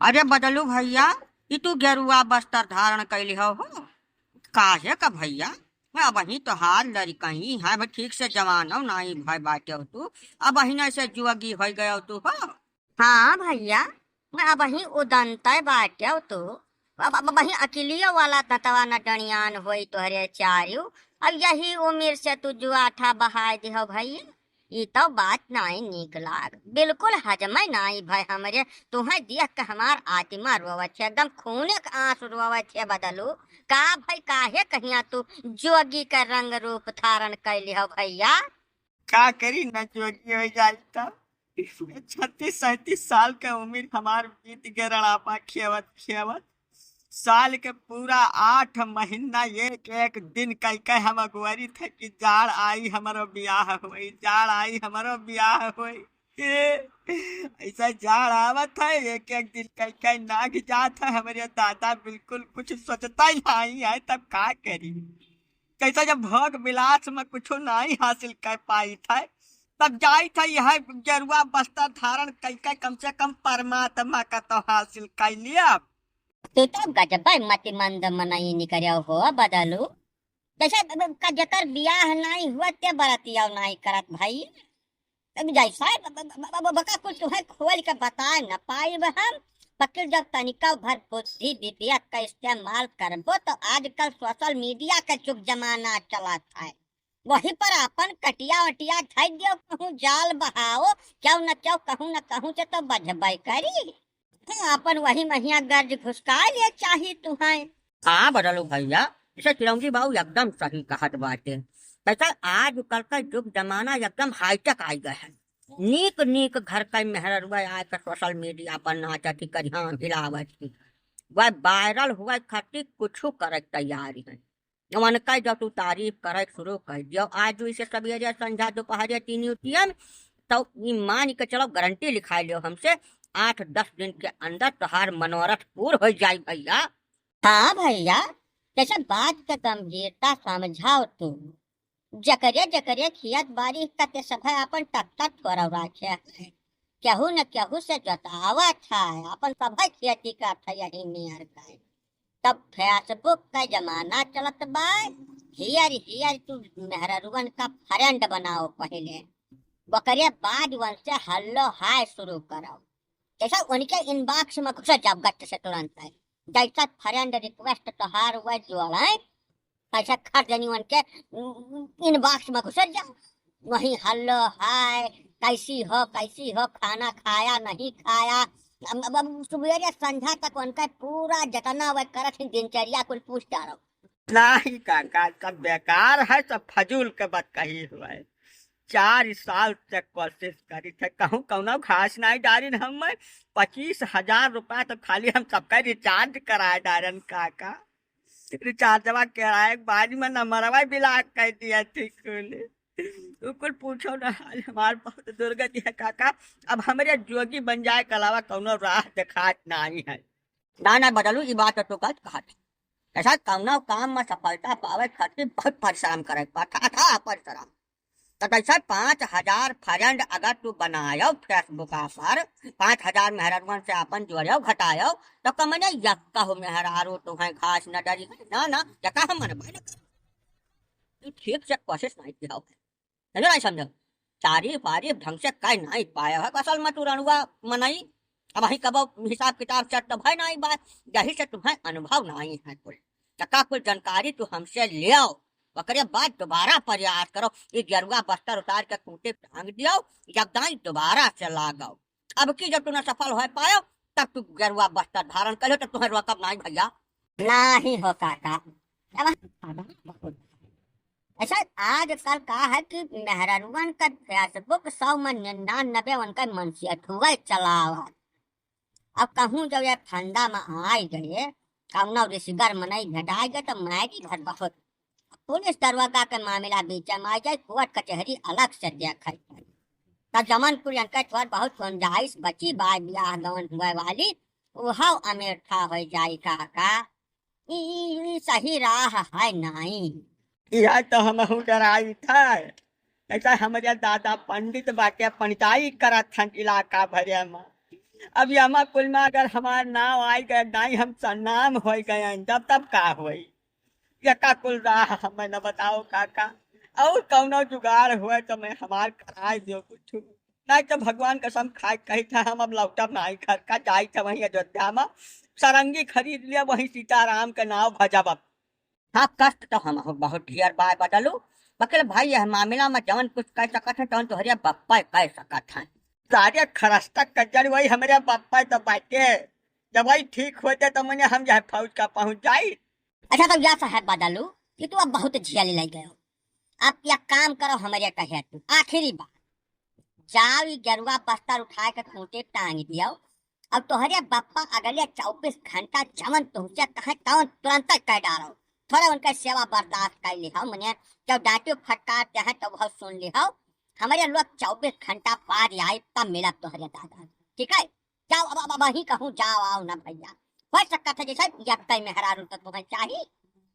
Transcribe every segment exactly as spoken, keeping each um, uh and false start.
अरे बदलू भइया, ई तू गेरुआ बस्तर धारण कइले हौ हो? काहे का भइया? मैं अबहीं तोहार लड़िकई है, मैं ठीक से जवानो नाई भय बाटे तू, अबहीं से जुअगी होइ गयो तू हो। हाँ भइया, मैं अबहीं उदंतय बाटे तू, अब, अब, अबहीं अकिलियो वाला दंतवा न डणियान होई तोहरे चारू, अब यही उमिर से तू जुआठा बहाय दिहो भइया। ई तो बात नाई नीक लाग, बिल्कुल हजमै नाई भय हमरे। तुहैं देख के हमार आत्मा रोवत है, एकदम खूने के आंसू रोवत है बदलू। का भय, काहे कहिया तू जोगी के रंग रूप धारण कैली हो भइया? का करी न जोगी हो जाई तब। छत्तीस सैंतीस साल के उमिर हमार बीत गए रड़ापा खेवत खेवत। साल के पूरा आठ महीना एक एक दिन कई कई हम अगुवरी थे कि जाड़ आई हमरो बियाह होई, जाड़ आई हमरो बियाह होई। ए, ऐसा जाड़ आवत है, एक एक दिन कई कई नाग जात है। हमरे दादा बिल्कुल कुछ सोचता ही नहीं है, तब का करी? कैसा जब भोग विलास में कुछ नहीं हासिल कर पाई थे, तब जाई थे यह गेरुआ बस्तर धारण कई कई कम से कम परमात्मा का तो हासिल कर लिया। तू तो गजबै मतिमंद मनई निकर्यो हो बदलू। जैसे ब-, ब-, का जेकर बियाह नाई हुआ ते बरतिया नाई करत भाई। अब जैसा ब-, ब-, ब-, ब-, बका कुछ तुहैं खोल के बताए न पाइब हम, बकिर जब तनिका भर बुद्धि विवेक का इस्तेमाल करबो तो आजकल सोशल मीडिया का जुग जमाना चलत है। वही पर आपन कटिया वटिया धइ दियो, कहूँ जाल बहाओ, क्यों न क्यों कहूँ न कहूँ से तो बजबै करी। तो आपन वही महिया गर्ज घुसकाए ले चाही तुहैं। हाँ बदलू भइया, इसे चिरौंजी बाबू एकदम सही कहत बाटे। कैसा आजकल का जुग जमाना एकदम हाईटेक आइ गए है। नीक नीक घर का मेहररुआ आए के सोशल मीडिया पर नाचत ही करिहाँ हिलावत ही। वह वायरल हुआ खातिर कुछ करे के तैयार है। उनका जब तू तारीफ करे शुरू कर दियो, आज इसे सवेरे संझा दोपहरे तीन टीएम, तो ई मान के चलो गारंटी लिखाई लियो हमसे, आठ दस दिन के अंदर तोहार मनोरथ पूर हो जाई भइया। हाँ भइया, जैसे बात के गंभीरता समझाओ तू। जकरे जकरे खियत बारी कते सभे आपन टट्टर थोड़ा राखे है। केहू न केहू से जोतावत है, आपन सभे खेती करत है यही नियर का। तब Facebook का जमाना चलत बा, हियर हियर तू मेहररुअन का friend बनाओ पहिले, ओकरे बाद उनसे hello hi शुरू करो। जैसा उनके inbox में घुस जाओ गट से तुरंत है, जैसा friend request तोहार हुआ जोड़े, ऐसा खट जनी उनके inbox में घुस जाओ, वहीं hello hi, कैसी हो, कैसी हो, खाना खाया, नहीं खाया। अब, अब, अब सुबेरे संझा तक उनका पूरा जतना वह करत ही दिनचर्या कुल पूछ डारो। नहीं काका, सब बेकार है, सब फजूल के बात कही हुआ है। चार साल से कोशिश करी थे, कहूँ कौनो घास नहीं डारिन हम। पच्चीस हजार रुपया तो खाली हम सबका recharge कराए डारन काका। रिचार्जवा कराए के बाद में नंबरवा block कर दिया थी कुल। तू कुल पूछो ना, हाल हमार बहुत दुर्गति है काका। अब हमरे जोगी बन जाए के अलावा कौनो राह देखात नहीं है। ना, ना बदलू, ई बात तो गलत कहत है। ऐसा कौनो काम में सफलता पावे खातिर बहुत परिश्रम करे के पड़ता था, परिश्रम। तो कैसे पाँच हजार friend अगर तू बनायो Facebook पर, पाँच हजार मेहरारुअन से आपन जोड़ियो घटायो, तो कमने यक्का हो मेहरारू तुहैं घास न डरी है। ना, ना, यक्का हम मनबे न करी। तू ठीक से कोशिश नहीं किया हो। समझो नहीं समझो? तारीफ वारीफ ढंग से कर नहीं पाया है, असल में तू रणुआ मनई। अब वहीं कबो हिसाब किताब set तो भय नहीं बा, यही से तुहैं अनुभव नहीं है कुल। तो का कुल जानकारी तू हमसे लियो, ओकरे बाद दोबारा प्रयास करो। ये गेरुआ बस्तर उतार के खूंटे पे टांग दियो, जब दाई दोबारा से लागो। अब की जब तू न सफल हो पायो, तब तू गेरुआ बस्तर धारण करो, तो तुहैं रोकब नहीं भइया। नहीं हो काका, अब बहुत। अच्छा, आजकल का है कि मेहररुअन का Facebook सौ में निन्यानबे उनका मनसेठुआ चलावत। अब कहूँ जब ये फंदा में आइ गए, कौनो रिश्तेदार मनई भेटाइ गए, तो मारी घर बहुत। पुलिस दरोगा के मामला बीच में आ जाए, कोर्ट कचहरी अलग से देखे पड़ी। तब जमनपुर इनके थोड़ बहुत गुंजाइश बची बा, बियाह गवन हुए वाली, उहो अमेठा हो जाई काका। ई, ई, ई सही राह है नाई। यह तो हमहू डराई था। ऐसा हमरे दादा पंडित बाटे, पंडिताई करत हन इलाका भरे में। अब यमा कुल मा अगर हमार नाव आइ गए, नाहीं हम सन्नाम होइ गए, तब, तब का होई? यका कुल राह हमें न बताओ काका, और कौनो जुगाड़ होए तो मैं हमार कराए दियो कुछ, नाहीं तो भगवान कसम खाए कही था हम अब लौटब नाहीं घर का, जाई था वहीं अयोध्या मा सरंगी खरीद लिया, वहीं सीताराम के नाव भजब अब। हाँ, कष्ट तो हमहू बहुत ढेर बाय बदलू, बकिल भाई यह मामला मा जवन कुछ कह सकत है तवन तोहरे बप्पा कह सकत है। सारे खरस्ता कचर वही हमरे बप्पा तो बाटे, जब वही ठीक होते तो मने हम यह फौज का पहुँच जाई। अच्छा, तो यह सहत बदलू कि तू अब बहुत झेल ले गयो, अब यह काम करो हमरे कहे तू, आखिरी बार जाओ, ई गेरुआ बस्तर उठाए के खूंटे टांग दियो। अब तोहरे बप्पा अगले चउबीस घंटा जवन तुहसे कहे तवन तुरंत कह डारो। थोड़ा उनका सेवा बर्दाश्त कर लिहो, मने जब डांटियो फटकार दे हैं तो वह सुन लिहो। हमरे लोग चउबीस घंटा बाद आई तब मिलब तोहरे दादा, ठीक है? जाओ अब, अब, अब वहीं कहूँ जाओ, आओ ना भैया। हो सकत है जैसे यत्ते मेहरारू तो तुम्हें चाही,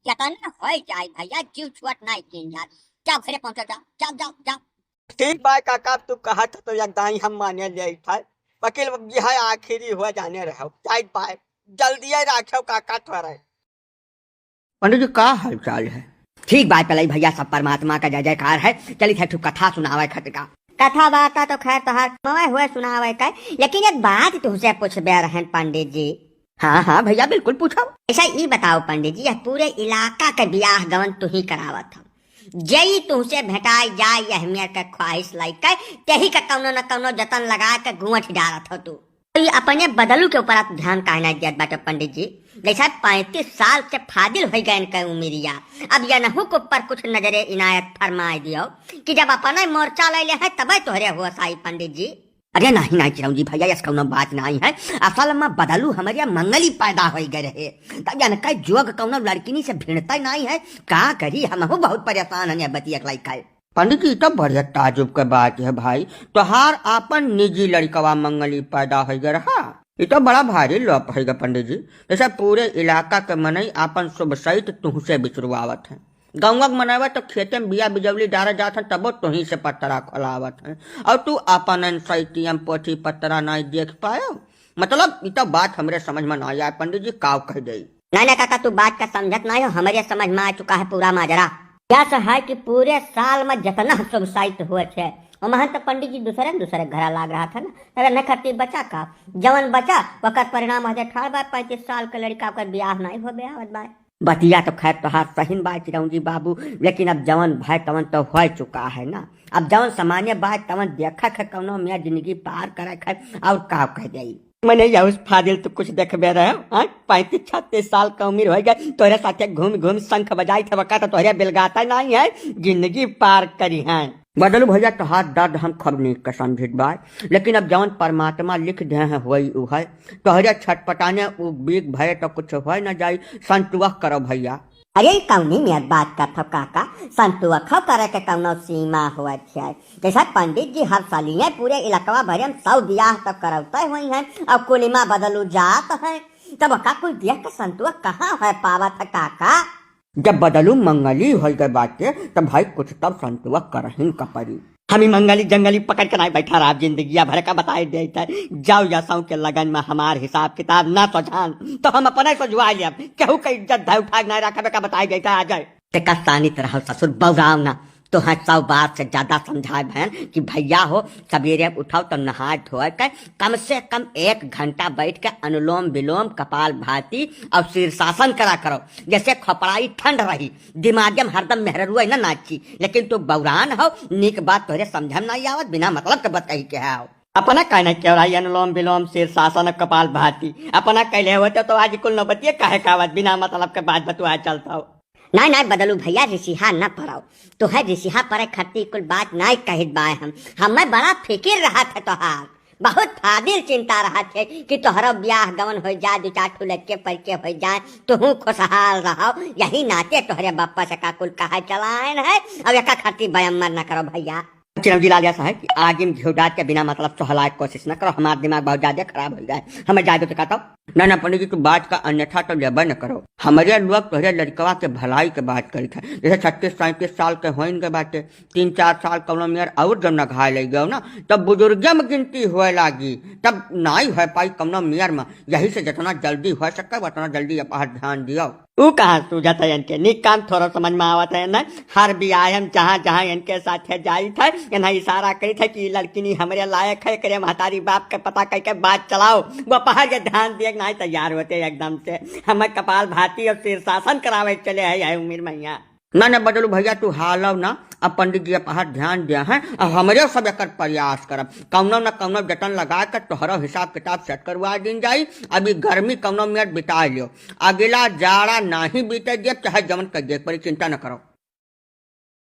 यतन हो जाए भैया, जीव छुअत नहीं कीन जात। जाओ घरे पहुँचो, जाओ, जाओ, जाओ, जाओ। ठीक बाय काका, अब तू कहत ह तो एक दाई हम माने लेइत है। वकील, यह आखिरी हो जाने रहो। जाइत बाय, जल्दिए राखेव काका थोड़े। पंडित जी, का हाल चाल है? ठीक बाय पलई भैया, सब परमात्मा का जय जयकार है। चलित है ठू कथा सुनावे खातिर का। कथा बाता तो खैर तोहार मवे हुए सुनावे का, लेकिन एक बात तुहसे पूछबे रहन पंडित जी। हाँ, हाँ भैया, बिल्कुल पूछो। ऐसा ई बताओ पंडित जी, यह पूरे इलाका के बियाह गवन तू ही करावत हो, जे ई तुहसे भेटाई जाए यह मेर के ख्वाहिश लाइक के, तेही का कौनो न कौनो जतन लगा के गुंवट डारत हो तू। तो ये अपने बदलू के ऊपर आप ध्यान काहे ना दियत बाटे पंडित जी? जैसा पैंतीस साल से फादिल हो गए इनके उमिरिया, अब यनहू के ऊपर कुछ नजरे इनायत फरमाए दियो कि जब अपने मोर्चा ले ले है तबे तोहरे होश आई पंडित जी। अरे नहीं, नहीं चिरौंजी भैया, यस कौनो बात नहीं है। असल में बदलू हमरे मंगली पैदा होई गए रहे, तब यनका जोग कौनो लड़किनी से भिड़ता नहीं है। का करी, हमहू बहुत परेशान हन ये बतिया के लइका। पंडित जी, ई तो बड़े ताजुब के बात है भाई, तोहार आपन निजी लड़कवा मंगली पैदा होई गए रहा। ई तो बड़ा भारी लोप होई गए पंडित जी, जैसे पूरे इलाका के मनई आपन शुभ सहित तुहसे बिचरुआवत है। गौवा के मनवा तो खेते में बिया बिजौली डारे जात हैं, तबो तुही से पतरा खोलावत हैं, और तू अपन सैतियम पोथी पतरा नाई देख पायो। मतलब, ई तो बात हमरे समझ में ना आए पंडित जी, काव कह दे। नहीं, नहीं काका, तू बात का समझत नहीं हो, हमरे समझ में आ चुका है पूरा माजरा। यस है कि पूरे साल में जितना शुभ साइत हुए थे, ओमहन तो पंडित जी दूसरे न दूसरे घरा लाग रहा था ना, अगर न खरती बचा का, जवन बचा, ओकर परिणाम होते ठाड़ बा, पैंतीस साल के लड़का, ओकर बियाह नहीं हो बे आवत बा। बतिया तो खैर तोहार सही बा चिरौंजी बाबू, लेकिन अब जवन भय तवन तो हो चुका है ना। अब जवन सामान्य बात तवन देखा है, कौनो में जिंदगी पार करे है, और का कह जाई। मने यह उस फादिल तू कुछ देखबे रहे, हाँ? पैंतीस छत्तीस साल का उम्र हो गए, तोहरे साथे घूम घूम शंख बजाई थे, वका तो तोहरे बिलगाता नहीं है, जिंदगी पार करी है। बदलू भैया, तोहार दर्द हम खूब नीक के समझित बा, लेकिन अब जवन परमात्मा लिख दे हैं, वही उ है। तोहरे छटपटाने उ बीक भये तो कुछ होय न जाई। संतुआ करो भैया। अरे, ई कौनी नियत बात करत हो काका? संतुआ खो करे के कौनो सीमा होत है? जैसे पंडित जी हर सालिये पूरे इलाकवा भरे में सौ बियाह तो करौते हुई हैं, अब कुलिमा बदलू जात है, तब का कुल देख के संतुआ कहाँ है पावत है काका? जब बदलू मंगली होई गए बाटे, तब भाई कुछ तब संतुआ करहिन का परी। हम ई मंगली जंगली पकड़ के नाई बैठा रहा, जिंदगिया भर का बताए देता है। जाओ या सौ के लगन में हमार हिसाब किताब ना सोझान, तो हम अपने सोझवा लेब। केहू के इज्जत धय उठा के नाई रखबे का बताए देता है, आ जाए। ते का सानित रहो ससुर, बौराव ना। तो हाँ, सौ बार से ज्यादा समझाए बहन कि भैया हो, सवेरे उठाओ तो नहाए धोए के कम से कम एक घंटा बैठ के अनुलोम विलोम, कपाल भाती और शीर्षासन करा करो, जैसे खोपड़ाई ठंड रही, दिमाग में हरदम मेहररुआ न नाची। लेकिन तू बौरान हो, नीक बात तोहरे समझ में नहीं आवत, बिना मतलब के बात कही के हो। अपना कहना क्यों रही अनुलोम विलोम, शीर्षासन और कपाल भाती, अपना कहले होते तो आज कुल नौबतिये काहे का आवत, बिना मतलब के बात बतुआ चलता हो। नाई, नाई, बदलू भैया, रिसिहा न पड़ो। तोहे रिसिहा पड़े खरती कुल बात नाई कहित बाय हम। हमें बड़ा फिकिर रहत है तोहार। बहुत फादिल चिंता रहत है कि तोहरो ब्याह गवन हो जाए, दो चार ठो लड़के पलके हो जाए, तुहू खुशहाल रहो। यही नाते तोहरे बप्पा से का कुल कहा चलायन है। अब एका खरती बयम्मर न करो भैया। चिरौंजी लाल, ऐसा है कि आगी में घिउ डाल के बिना मतलब सोहलाए के कोशिश न करो, हमार दिमाग बहुत ज्यादा खराब होइ गए, हमें जाए दो तो कहता। ना ना पंडित जी, तू बात का अन्यथा तो लेबे न करो। हमरे लोग तोहरे लड़कवा के भलाई के बात करी था, जैसे छत्तीस सैंतीस साल के होइन के बाटे, तीन चार साल कौनो मेर और जब नघाए लग गयो ना, तब बुजुर्गे में गिनती होए लागी, तब नाई हो पाई कौनो मेर में। यही से जितना जल्दी हो सके उतना जल्दी अपहर ध्यान दियो। ऊ कहाँ सूझत है इनके, निक काम थोड़ा समझ में आवत है ना। हर बियाह हम जहाँ जहाँ इनके साथे जाइत है, इन्हें इशारा करित है कि ई लड़किनी हमरे लायक है, एकरे महतारी बाप के पता करके बात चलाओ। वो अपहर के ध्यान दिए के नाई तैयार होते एकदम से। हमें कपाल भाती और शीर्षासन करावे चले है यह उम्र मैया। ना ना बदलू भैया, तू हालव ना। अब पंडित जी अपहर ध्यान दिया है, अब हमरे सब एकर प्रयास करब, कौनो न कौनो जतन लगा के तोहरो हिसाब किताब सेट करवा दिन जाई। अभी गर्मी कौनो मेर बिता लियो, अगला जाड़ा नाही बीते दिए, चाहे जवन कर दिए पड़ी, चिंता न करो।